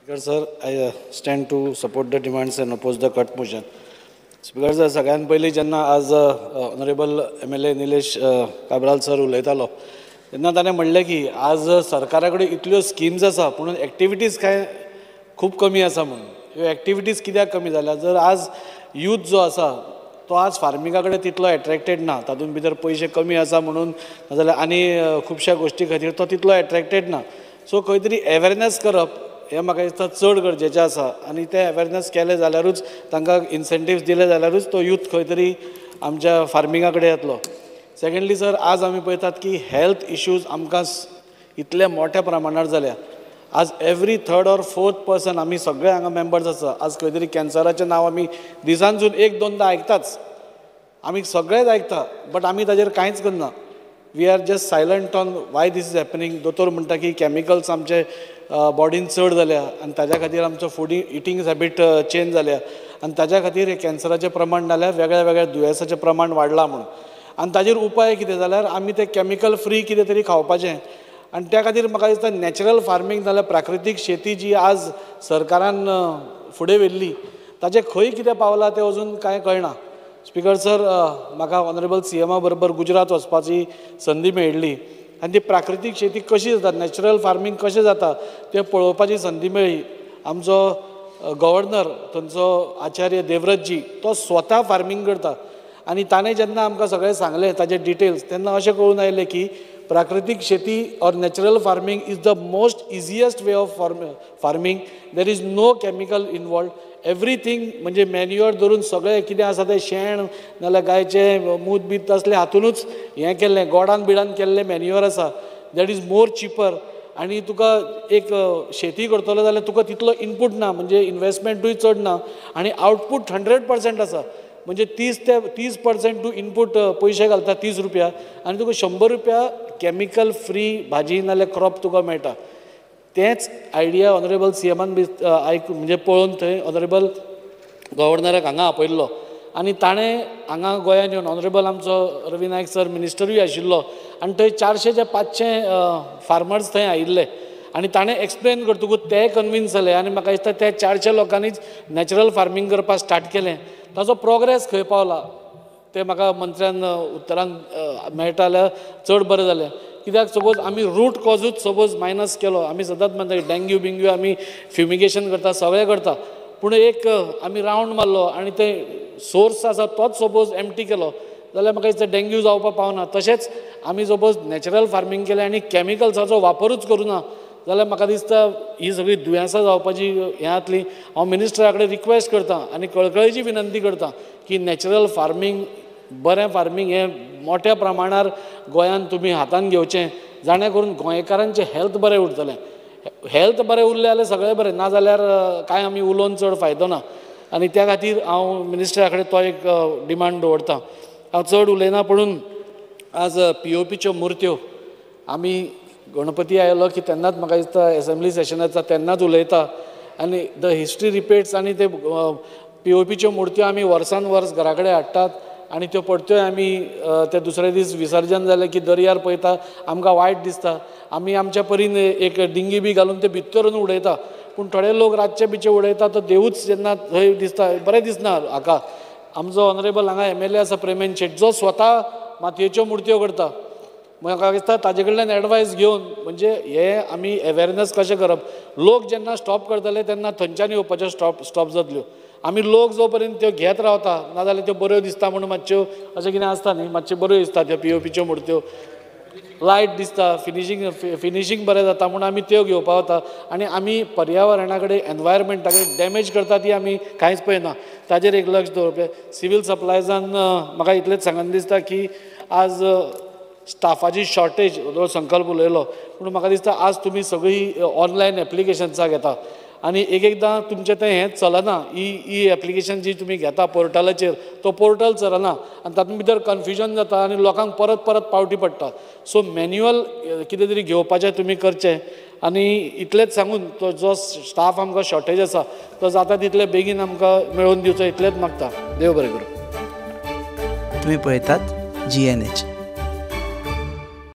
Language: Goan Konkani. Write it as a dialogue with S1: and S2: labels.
S1: Speaker sir, I stand to support the demands and oppose the cut motion. Speaker sir, सगळ्यात पयलीं जेन्ना आज honourable MLA Nilesh Cabral sir उलयतालो तेन्ना ताणें म्हणलें की आज सरकारा कडेन इतल्यो स्किम्स आसा, पूण एक्टिविटीज कांय खूब कमी आसा म्हणून. ह्यो एक्टिविटीज कित्याक कमी जाल्या? जर आज यूथ जो आसा तो आज फार्मिंगा कडेन तितलो एट्रेक्टेड ना, तातूंत भितर पयशे कमी आसा म्हणून, नाजाल्यार आनी खुबश्या गोश्टी खातीर तो तितलो एट्रेक्टेड ना. सो खंय तरी एवेरनेस करप हें म्हाका दिसता चड गरजेचें आसा आनी तें एवेरनेस केलें जाल्यारूच, तांकां इन्सेंटिव्स दिले जाल्यारूच तो यूथ खंय तरी आमच्या फार्मिंगा कडेन येतलो. सेकेंडली सर, आज आमी पळयतात की हेल्थ इश्यूज आमकां इतले मोठ्या प्रमाणार जाल्या. आज every third or fourth person, आमी सगळे हांगा मेंबर्स आसा, आज खंय तरी कॅन्सराचें नांव आमी दिसांतसून एक दोनदां आयकताच, आमी सगळेच आयकता, बट आमी ताजेर कांयच करना. We are just silent on why this is happening. दोतोर म्हणटा की कॅमिकल्स आमचे बॉडीन चड जाल्या आनी ताज्या खातीर आमचो फूड इटींग हॅबीट चेंज जाल्या आनी ताज्या खातीर हे कॅन्सराचें प्रमाण जाल्यार वेगळ्या वेगळ्या दुयेंसाचें प्रमाण वाडलां म्हणून. आनी ताजेर उपाय कितें जाल्यार आमी ते कॅमिकल फ्री कितें तरी खावपाचें. आनी त्या खातीर म्हाका दिसता नॅचरल फार्मींग जाल्यार प्राकृतीक शेती जी आज सरकारान फुडें व्हेल्ली ताजें खंय कितें पावलां तें अजून कांय कळना. स्पीकर सर, म्हाका ऑनरेबल सीएमा बरोबर गुजरात वचपाची संदी मेळिल्ली आनी ती प्राकृतीक शेती कशी जाता, नॅचरल फार्मींग कशें जाता तें पळोवपाची संदी मेळ्ळी. आमचो गव्हर्नर थंयचो आचार्य देवव्रतजी तो स्वता फार्मींग करता आनी ताणें जेन्ना आमकां सगळें सांगलें ताजे डिटेल्स, तेन्ना अशें कळून आयलें की प्राकृतीक शेती or natural farming is the most easiest way of farming. There is no chemical involved. Everything म्हणजे मॅन्युअर धरून सगळें कितें आसा तें शेण नाल्यार गायचें मूत बीत तसलें हातुनूच हें केल्लें, गोडान बिडान केल्लें मॅन्युअर आसा. That is more cheaper. आनी तुका एक शेती करतलो जाल्यार तुका तितलो इनपूट ना, म्हणजे इनवेस्टमेंटूय चड ना आनी आवटपूट 100% आसा. म्हणजे 30 ते 30% तूं इनपूट पयशे घालता 30 रुपया आनी तुका 100 रुपया कॅमिकल फ्री भाजी नाल्यार क्रॉप तुका मेळटा. तेंच आयडिया ऑनरेबल सीएमान बी आयक म्हणजे पळोवन थंय ऑनरेबल गव्हर्नराक हांगा आपयल्लो आनी ताणें हांगा गोंयांत येवन ऑनरेबल आमचो रवी नायक सर मिनिस्टरूय आशिल्लो आनी थंय 400 ते 500 फार्मर्स थंय आयिल्ले आनी ताणें एक्सप्लेन करतकूच ते कन्विन्स जाले आनी म्हाका दिसता त्या 400 लोकांनीच नॅचरल फार्मींग करपाक स्टार्ट केलें. ताचो प्रोग्रेस खंय पावला तें म्हाका मंत्र्यान उत्तरान मेळटा जाल्यार चड बरें जालें. कित्याक सपोज आमी रूट कॉजूच सपोज मायनस केलो, आमी सदांच म्हणटा डेंग्यू बिंग्यू आमी फ्युमिगेशन करता सगळें करता, पूण एक आमी रावंड मारलो आनी ते सोर्स आसा तोच सपोज एम्प्टी केलो जाल्यार म्हाका दिसता डेंग्यू जावपाक पावना. तशेंच आमी सपोज नॅचरल फार्मींग केलें आनी कॅमिकल्साचो वापरूच करुना जाल्यार म्हाका दिसता ही सगळी दुयेंसां जावपाची हें जातली. हांव मिनिस्टरा कडेन रिक्वेस्ट करता आनी कळकळीची विनंती करता की नॅचरल फार्मींग, बरें फार्मींग हें मोठ्या प्रमाणार गोंयांत तुमी हातान घेवचें, जाणें करून गोंयकारांचें हेल्थ बरें उरतलें. हेल्थ बरें उरलें जाल्यार सगळें बरें, ना जाल्यार कांय आमी उलोवन चड फायदो ना. आनी त्या खातीर हांव मिनिस्टरा कडेन तो एक डिमांड दवरता. हांव चड उलयना, पूण आज पीओपीच्यो मुर्त्यो आमी गणपती आयलो की तेन्नाच म्हाका दिसता एसेंब्ली सेशन आसा तेन्नाच उलयता आनी the history repeats. आनी ते पीओपीच्यो मुर्त्यो आमी वर्सान वर्स घरा कडेन हाडटात आनी त्यो परत्योय आमी ते दुसरे दीस विसर्जन जालें की दर्यार पळयता, आमकां वायट दिसता. आमी आमच्या परीन एक डिंगी बी घालून ते भितरून उडयता, पूण थोडे लोक रातचे बिचे उडयता तो देवूच जेन्ना थंय दिसता बरें दिसना हाका. आमचो ऑनरेबल हांगा एमएलए आसा प्रेमेन शेट, जो स्वता मातयेच्यो मुर्त्यो करता, म्हाका दिसता ताजे कडल्यान एडवायस घेवन म्हणजे हे आमी एवेरनेस कशें करप. लोक जेन्ना स्टॉप करतले तेन्ना थंयच्यान येवपाच्यो स्टॉप जातल्यो. आमी लोक जो पर्यंत त्यो घेत रावता, नाजाल्यार त्यो बऱ्यो दिसता म्हणून मातश्यो अशें कितें आसता न्ही, मातश्यो बऱ्यो दिसता त्यो पीओपीच्यो मुर्त्यो, लायट दिसता, फिनिशींग बरें जाता म्हणून आमी त्यो घेवपा वता आनी आमी पर्यावरणा कडेन एनवायरमेंटा कडेन डॅमेज करता ती आमी कांयच पळयना. ताजेर एक लक्ष दवरप. सिवील सप्लायजान म्हाका इतलेंच सांगन दिसता की आज स्टाफाची शॉर्टेज संकल्प उलयलो, पूण म्हाका दिसता आज तुमी सगळीं ऑनलायन एप्लिकेशन्सां घेता आनी एक एकदां तुमचें तें हें चलना, ई एप्लिकेशन जी तुमी घेता पोर्टलाचेर तो पोर्टल चलना आनी तातूंत भितर कन्फ्युजन जाता आनी लोकांक परत परत पावटी पडटा. सो मॅन्युअल कितें तरी घेवपाचें तुमी करचें. आनी इतलेंच सांगून तो जो स्टाफ आमकां शॉर्टेज आसा तो जाता तितले बेगीन आमकां मेळोवन दिवचो इतलेंच मागता. देव बरें करूं.
S2: तुमी पळयतात GNH.